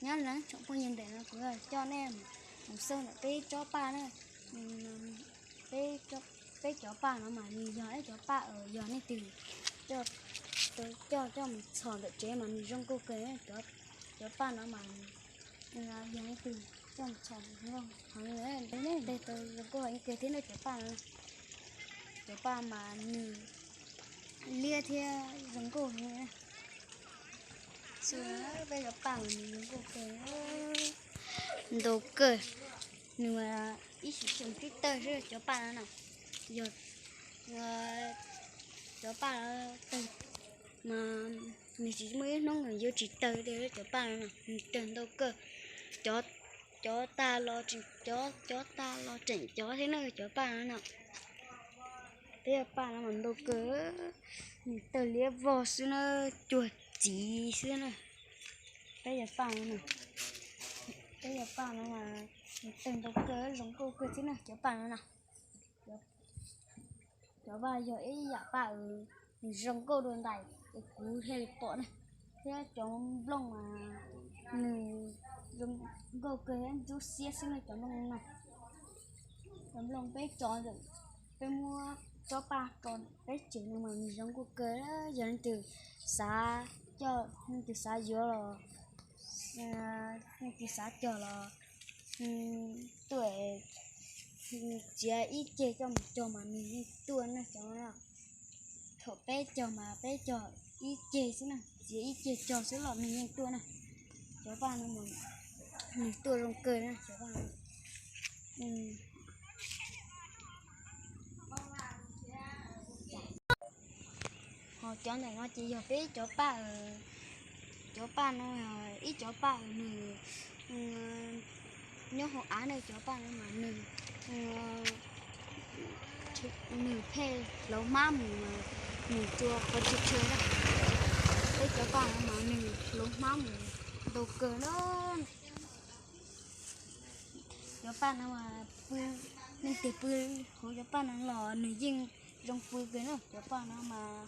Nyob zoo tsoom phooj ywg, ntawm no kuv coj nej mus xauj ntawm peb tsob paj na. Peb, peb cov paj no mas nws yog ib cov paj uas yog leej twg coj, coj, coj mus txhos ntawm tsev mas nws zoo nkauj kawg. Cov paj no mas yog leej twg coj mus txhos, teg tau zoo nkauj heev kawg thiab na cov paj no. Cov paj mas nws liab thiab zoo nkauj heev. Xwb peb cov paj mas nws zoo nkauj kawg, ntau kawg. Nws ib sim xyoo twb tawg xwb cov paj no na. Yog cov paj tawg mas nws tsis muaj ib hnub nws yuav tsis tawg li cov paj no na, nws tawg ntau kawg. Cov, cov tag los tseem cov, cov tag los tseem cov thiab na cov paj no na. Peb cov paj no mas ntau kawg, nws tawg liab vog xwb na, cuag txiv xwb na. Peb cov paj no, peb cov paj no mas nws tawg ntau kawg zoo nkauj kawg xwb na cov paj no na. Cov paj yog ib yam paj uas nws zoo nkauj dua ntais uas kuv thiaj li pom na, thiab cov nplooj mas nws zoo nkauj kawg thiab ntsuab xiab xwb na cov nplooj no. Cov nplooj peb tso ntawm, peb muab tsob paj tso peb tsev no mas nws zoo nkauj kawg. Yog leej twg xav coj, leej twg xav yuav los, leej twg xav cog los tuaj, txiav ib ceg coj mus cog mas nws yeej tuaj na cov. Thaum peb cog mas peb cog ib ceg xwb na, txiav ib ceg cog xwb los nws yeej tuaj na. Cov paj no mas nws tuaj zoo kawg na cov paj no. Ho cov ntawm no ces yog peb cov paj, cov paj no, ib cov paj nws nyob hauv av na cov paj no mas nws, nws pheej hlauv hmab mus, mus rua qhov tshee tshee na. Peb cov paj no mas nws hlauv hmab mus ntau kawg na. Cov paj no mas pw, leej twg pw hauv cov paj no los nws yeej zoo pw kawg na. Cov paj no mas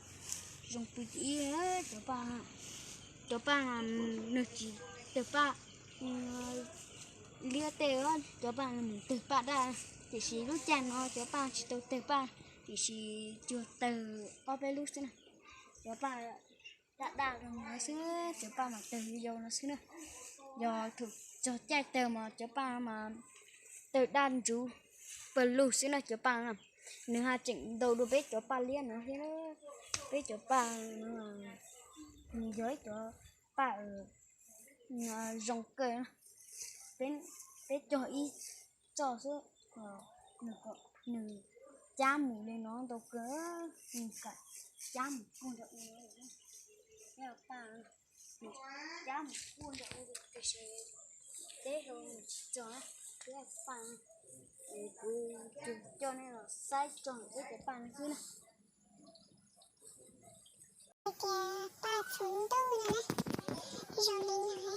zoo pw ib, cov paj, cov paj nws tsis tawg paj liab tej, cov paj nws tawg paj daj. Tiam sis lub caij no cov paj tsis tau tawg paj, tiam sis cuag tawg ob peb lub xwb na. Cov paj daj daj no xwb, cov paj mas tawg yau yau no xwb na. Yog thaum txog caij tawg mas cov paj mas tawg daj ntsuv pawg lug xwb na cov paj no. Nws haj tseem ntau dua peb cov paj liab no thiab. Peb cov paj no nws yog ib cov paj zoo kawg. Peb cog ib txoj xwb, nws cab mus li no ntau kawg, nws kam cab mus puag nram u, paj, nws cab mus puag nram u tiam sis teb hlau nws tsis txog, peb paj, es kuv coj nej los saib txog peb cov paj no xwb na. Tias paj txhuv ntuj no na, zoo li no.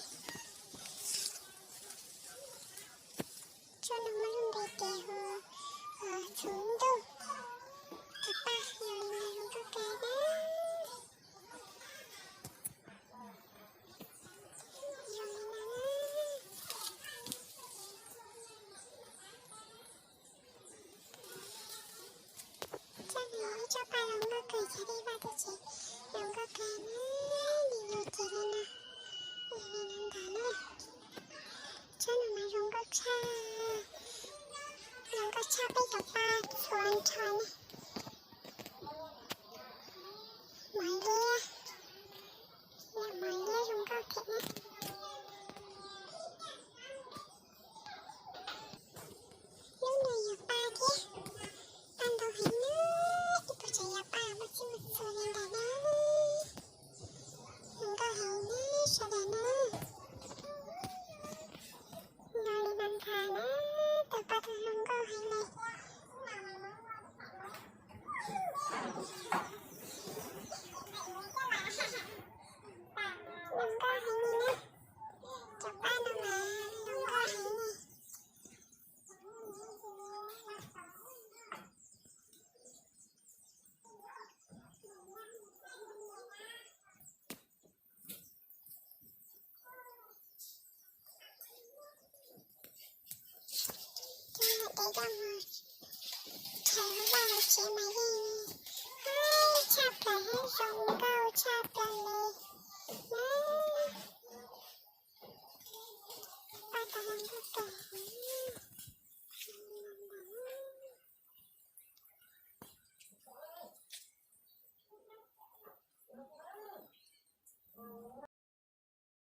Tsob no muaj lub npe tias hu txhuv ntuj. Cov paj zoo li no zoo nkauj kawg na. Zoo li no na. Tsob no yog ib tsob paj zoo nkauj kawg, cov dej vaj teb tsev zoo nkauj kawg na, li yus cev li no, yog li no ntag na. Tsob no mas zoo nkauj tshaj, zoo nkauj tshaj peb cov paj txhua nrho na. Mov liab, mov liab zoo nkauj thiab na. Lub no yog paj thiab, paj ntau heev na, ib puas tsav yam paj muaj txij muaj txhua li ntawd na. Zoo nkauj heev na sawv daws na. No li no ntag na, tus paj tus zoo nkauj heev li. Coj mus rhais vaj hauv tsev mas yeej haib tshaj plaws thiab zoo nkauj tshaj plaws li.